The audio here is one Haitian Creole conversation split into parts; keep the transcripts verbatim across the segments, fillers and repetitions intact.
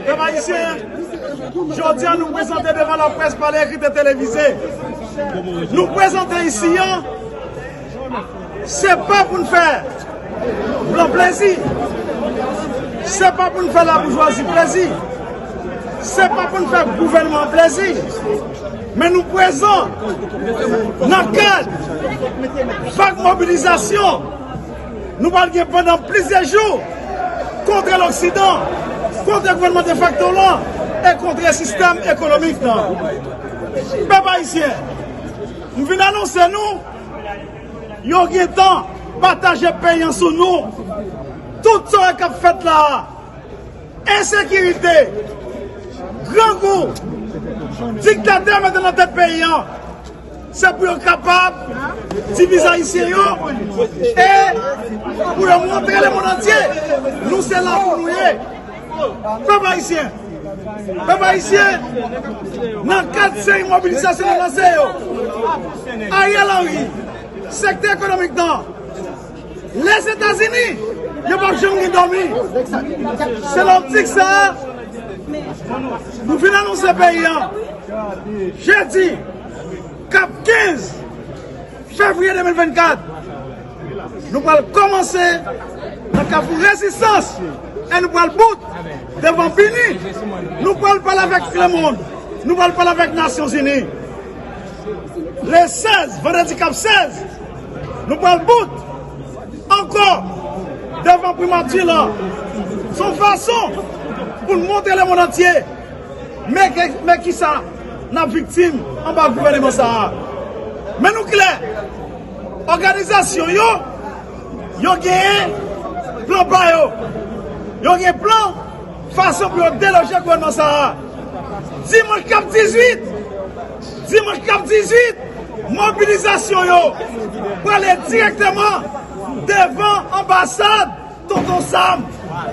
Pèp ayisyen, jodi a nou prezante devan laprès, pa lè ekri, televize. Nou prezante isi a, se pa pou n fè blan plezi. Se pa pou n fè laboujwazi plezi. Se pa pou n fè gouvènman plezi. Men nou prezan nan kad vag mobilizasyon nou pral gen pandan plizyè jou kont loksidan, kont gouvènman defakto lan e kont sistèm ekonomik lan. Pèp ayisyen, m vin anonse nou, yo gentan pataje peyi an sou nou. Tout sa k ap fèt la a, ensekirite, grangou, diktatè mete nan tèt peyi an, se pou yo kapab divize ayisyen yo e pou yo montre lemonn antye nou se la pou nou ye. Pèp ayisyen, pèp ayisyen, nan kad seri mobilizasyon nou lanse yo, Ariel Henry, sektè ekonomik nan Lèzetazini, yo p ap janm gen dòmi. Se nan optik sa a, nou vin anonse peyi an, jedi k ap kenz fevriye de mil vennkat, nou pral kòmanse nan Kafou Rezistans e nou pral bout devan Bini. Nou pral pale avèk lemonn. Nou pral pale avèk Nasyonzini. Le sèz, vandredi k ap sèz, nou pral bout ankò devan primati lan. Se yon fason pou n montre lemonn antye men ke, men kisa n ap viktim anba gouvènman sa a. Men nou klè, òganizasyon yo, yo genyen plan pa yo. Yo gen plan fason pou yo deloje gouvènman sa a. Dimanch k ap dizuit, dimanch k ap dizuit, mobilizasyon yo prale dirèkteman devan anbasad Tonton Sam.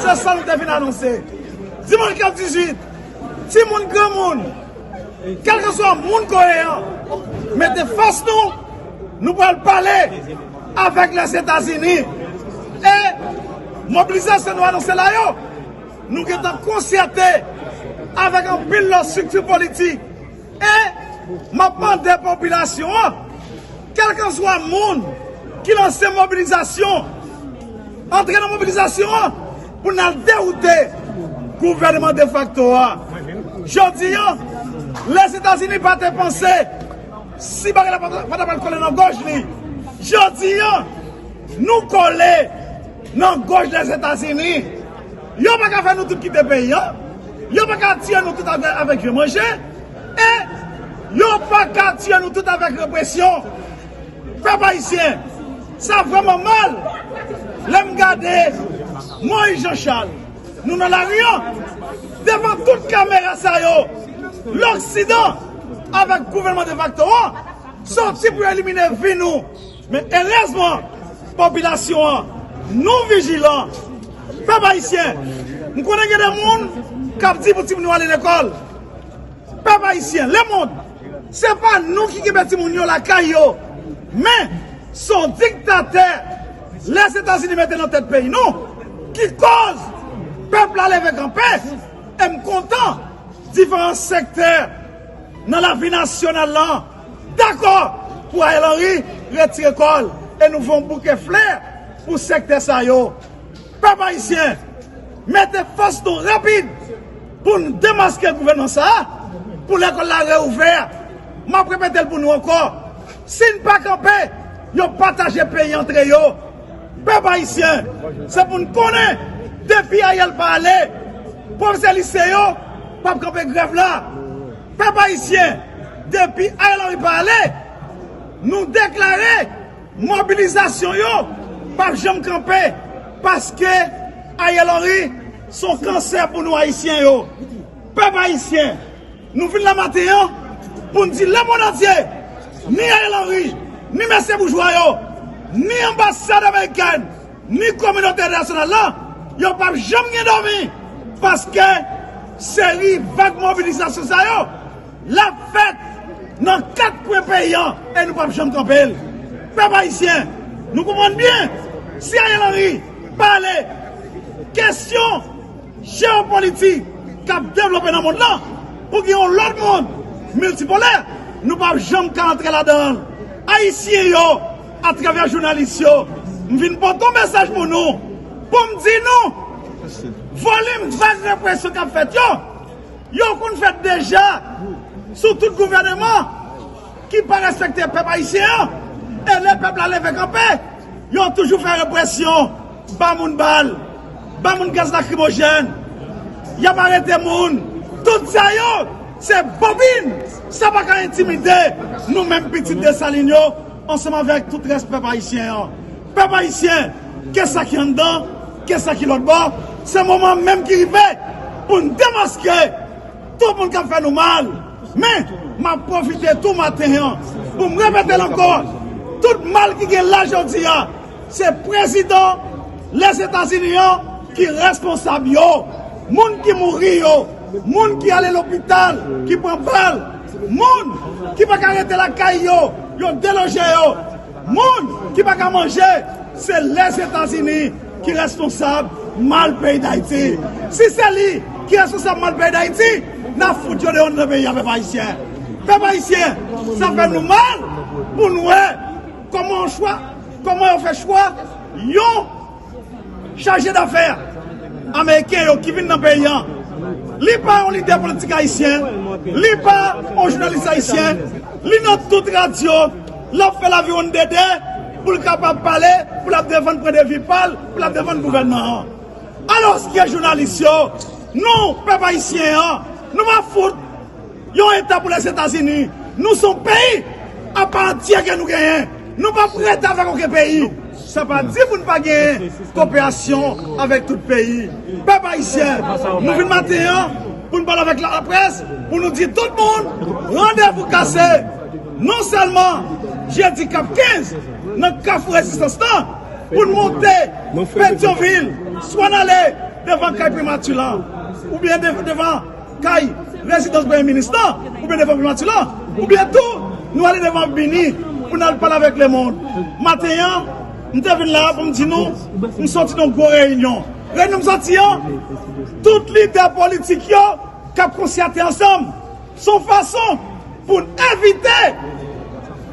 Se sa nou te vin anonse. Dimanch k ap dizuit, timoun, granmoun, kèlkeswa moun koreyan, mete fòs nou, nou pral pale avèk Lèzetazini. E mobilizasyon nou anonse la yo, nou gentan konsète avèk anpil lòt estrikti politik. E m ap mande popilasyon an, kèlkeswa moun ki lanse mobilizasyon, antre nan mobilizasyon an pou n al dewoute gouvènman defakto a. Jodi a, Lèzetazini pa te panse si bagay la pa ta pral kole nan gòj li. Jodi a, nou kole nan gòj Lèzetazini. Yo pa ka fè nou tout kite peyi an. Yo pa ka tiye nou tout avè-, avèk vye manje. E yo pa ka tiye nou tout avèk represyon. Pèp ayisyen, sa vrèman mal lè m gade Moïse Jean Charles. Nou nan lari an, devan tout kamera sa yo, loksidan avèk gouvènman defakto an sòti pou yo elimine vi nou. Men erezman, popilasyon an, nou vijilan. Pèp ayisyen, m konnen gen de moun k ap di pou timoun yo ale lekòl. Pèp ayisyen, lemonn, se pa nou ki kenbe timoun yo lakay yo. Men, se yon diktatè Lèzetazini mete nan tèt peyi nou ki koz pèp la leve kanpe. E m kontan diferan sektè nan lavi nasyonal lan dakò pou Ariel Henry retire kò l e nou fè yon bouke flè pou sektè sa yo. Pèp ayisyen, mete fòs nou rapid pou n demaske gouvènman sa a, pou lekòl la reouvè. M ap repete l pou nou ankò. Si n pa kanpe, yo pataje peyi antre yo. Pèp ayisyen, se pou n konnen, depi Ariel pa ale, pwofesè lise yo p ap kanpe grèv la. Pèp ayisyen, depi Ariel Henry pa ale, nou deklare mobilizasyon yo p ap janm kanpe, paske Ariel Henry se yon kansè pou nou ayisyen yo. Pèp ayisyen, nou vin la maten an pou n di lemonn antye, ni Ariel Henry, ni mesye boujwa yo, ni anbasad amerikèn, ni kominote entènasyonal la, yo p ap janm gen dòmi, paske seri vag mobilizasyon sa yo, l ap fèt nan kat kwen peyi an e nou p ap janm kanpe l. Pèp ayisyen, nou konprann byen, si Ariel Henry pa ale, kesyon jewopolitik, k ap devlope nan mond lan, pou gen yon lòt mond miltipolè, nou p ap janm ka antre ladan l. Ayisyen yo, atravè jounalis yo, m vin pote yon mesaj pou nou, pou m di nou, volim vag represyon k ap fèt yo, yo konn fèt deja sou tout gouvèneman ki pa respekte pèp ayisyen an. E lè pèp la leve kanpe, yo toujou fè represyon, ba moun bal, ba moun gaz lakrimojèn, y ap arete moun. Tout sa yo, se bobin. Sa pa ka entimide nou menm pitit Desalin yo, ansanm avèk tout rès pèp ayisyen an. Pèp ayisyen, ke sa ki anndan, ke sa ki lòt bò, se moman menm ki rive pou n demaske tout moun k ap fè nou mal. Men, m ap pwofite tou maten an pou m repete l ankò. Tout mal ki gen la jodi a, se prezidan Lèzetazini an ki responsab yo. Moun ki mouri yo, moun ki ale lopital, ki pran bal, moun ki pa ka rete lakay yo, yo deloje yo. Moun ki pa ka manje, se Lèzetazini ki responsab mal peyi Dayiti. Si se li ki responsab mal peyi Dayiti, n ap fout yo deyò nan peyi a, pèp ayisyen. Pèp ayisyen, sa fè nou mal pou n wè kòman yon chwa, kòman yo fè chwa yon chaje dafè ameriken yo ki vin nan peyi an. Li pa yon lidè politik ayisyen, li pa yon jounalis ayisyen, li nan tout radyo, l ap fè laviwonn dede pou l kapab pale, pou l ap defann pwendvi pa l, pou l ap defann gouvènman an. Alòske jounalis yo, nou, pèp ayisyen an, nou pa fout yon eta pou Lèzetazini. Nou se yon peyi apa antyè ke nou genyen. Nou p ap rete avèk okenn peyi. Sa pa di pou n pa genyen koperasyon avèk tout peyi. Pèp ayisyen, nou vin maten an pou n pale avèk laprès, pou nou di tout moun, randevou kase. Non sèlman jedi k ap kenz nan Kafou Rezistans lan, pou n monte Petyonvil, swa n ale devan kay primati lan, oubyen de- devan kay rezidans premye minis lan, oubyen devan primati lan, oubyen tou, nou ale devan Bini pou n al pale avèk lemonn. Maten an, m te vin la pou m di nou, m soti nan yon gwo reyinyon. Reyinyon m soti an, tout lidè politik yo k ap konsyate ansanm, se yon fason pou n evite,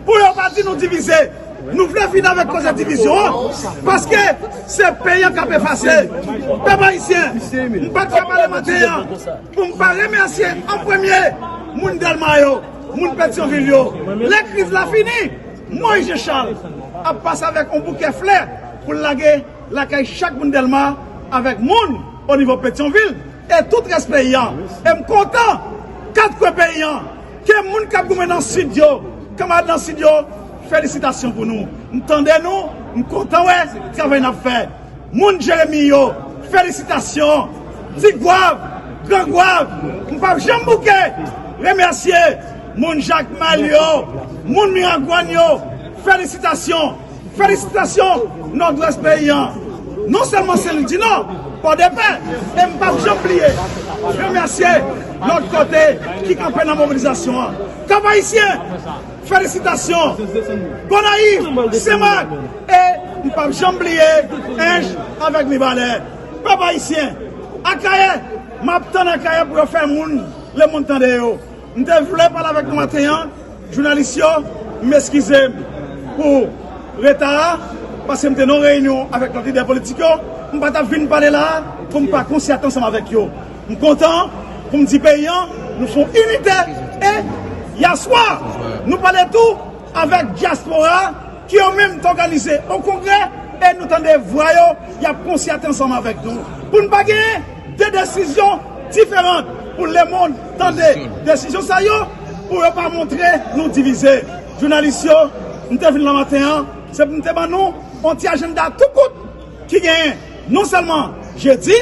pou yo pa di nou divize. Nou vle fini avèk koze divizyon an, paske se peyi an k ap efase. Pèp ayisyen, m pa t ka pale maten an pou m pa remèsye an premye moun Dèlma yo, moun Petyonvil yo. Lè kriz la fini, Moyiz Jan Chal ap pase avèk yon bouke flè pou l lage lakay chak moun Dèlma avèk moun o nivo Petyonvil e tout rès peyi an. E m kontan, kat kwen peyi an, ke moun k ap goumen nan Sid yo, kanmarad nan Sid yo, felisitasyon pou nou. M tande nou, m kontan wè travay n ap fè. Moun Jeremi yo, felisitasyon. Ti Gwav, Gran Gwav, m p ap janm bouke remèsye moun Jakmèl yo, moun Miragwàn yo, felisitasyon. Felisitasyon Nòdwès peyi an. Non sèlman Sen Lwi di Nò, Pòdepè, e m p ap janm bliye remèsye lòt kote ki kanpe nan mobilizasyon an. Kap Ayisyen, felisitasyon. Gonayiv, Senmak, e m p ap janm bliye Ench avèk Mibalè. Pèp ayisyen, Akayè, m ap tann Akayè pou yo fè moun, lemonn tande yo. M te vle pale avèk nou maten an, jounalis yo, m eskize m pou reta a, paske m te nan reyinyon avèk lòt lidè politik yo, m pa t ap vin pale la a pou m pa konsyate ansanm avèk yo. M kontan pou m di peyi an, nou fè yon inite, e yèswa, nou pale tou avèk dyaspora ki yo menm t òganize yon kongrè e nou tande vwa yo, y ap konsyate ansanm avèk nou. Pou n pa genyen de desizyon diferan, pou lemonn tande desizyon sa yo, pou yo pa montre nou divize. Jounalis yo, m te vin la maten an, se pou m te ban nou yon ti ajanda tou kout ki genyen non sèlman jedi,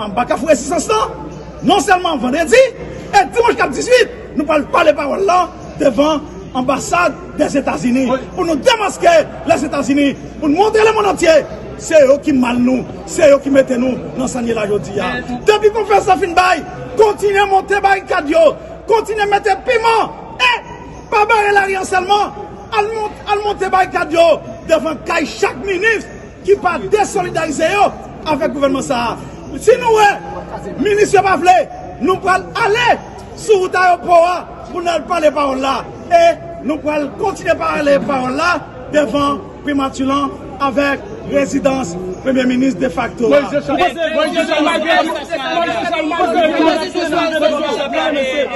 anba Kafou Rezistans lan, non sèlman vandredi, e dimanch k ap dizuit, nou pral pale pawòl lan devan anbasad Dèzetazini, pou nou demaske Lèzetazini, pou nou montre lemonn antye, se yo ki mal nou, se yo ki mete nou nan sa n ye la jodi a. Depi konferans lan fin bay, kontinye monte barikad yo, kontinye mete piman, e pa bare lari an sèlman, al mont-, al monte barikad yo devan kay chak minis ki pa desolidarize yo avèk gouvènman sa a. Si nou wè minis yo pa vle, Nou pral ale sou wout ayewopò a pou n al pale pawòl la. E nou pral kontinye pale pawòl la devan primati lan avèk rezidans premye minis defakto a. Moïse Jean Charles, Moïse Jean Charles, malgre tout, Moïse Jean Charles, malgre tout,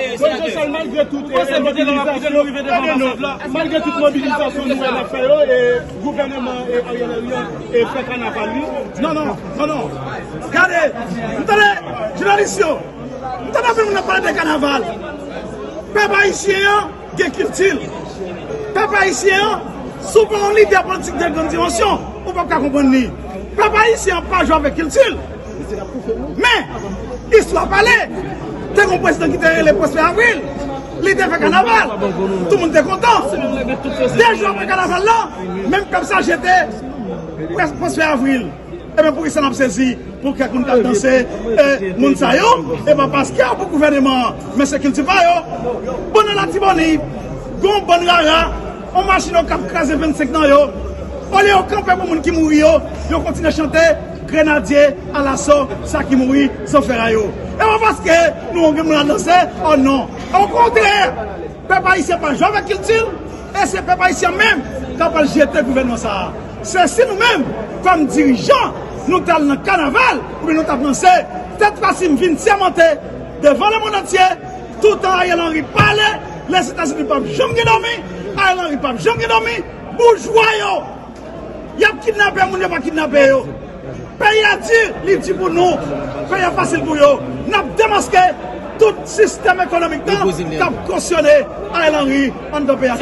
Moïse Jean Charles, malgre tout, e, e, mobilizasyon, tande non, malgre tout mobilizasyon nou wè n ap fè yo, e, gouvèneman, e, Ariel Henry an, e, fè kanaval li. Non, non, non, non. Gade, m tande jounalis yo, m tande anpil moun ap pale de kanaval. Pèp ayisyen an gen kilti l. Pèp ayisyen an, si w pa yon lidè politik de grann dimansyon, ou p ap ka konprann li. Pèp ayisyen an pa jwe avèk kilti l. Men, istwa pale, te gen yon prezidan ki te rele Prosper Avril. Li te fè kanaval. Tout moun te kontan. De jou apre kanaval la, menm pèp sa jete Pres-, Prosper Avril. Ebyen, poukisa n ap sezi pou kèk moun k ap danse, e, moun sa yo? E pa paske yo pou gouvèneman an, men se kilti pa yo. Bon, nan Latibonit, gen yon bann rara, yon machin yo k ap kraze vennsenk nan yo. Olye yo kanpe pou moun ki mouri yo, yo kontinye chante, Grenadye alaso sa ki mouri, zanfè a yo. E pa paske nou gen moun ap danse, oh non. Okontrè, pèp ayisyen pa jwe avèk kilti l, e se pèp ayisyen menm k ap al jete gouvènman sa a. Se si nou menm, kòm dirijan, nou t al nan kanaval, oubyen nou t ap danse, tèt Kasim vin sèmante devan lemonn antye, toutan Ariel Henry pale, Lèzetazini p ap janm gen dòmi, Ariel Henry p ap janm gen dòmi, boujwa yo, y ap kidnape moun, yo pa kidnape yo. Peyi a di, li di pou nou. Peyi a fasil pou yo. N ap demaske tout sistèm ekonomik nan k ap kosyone Ariel Henry anndan peyi a.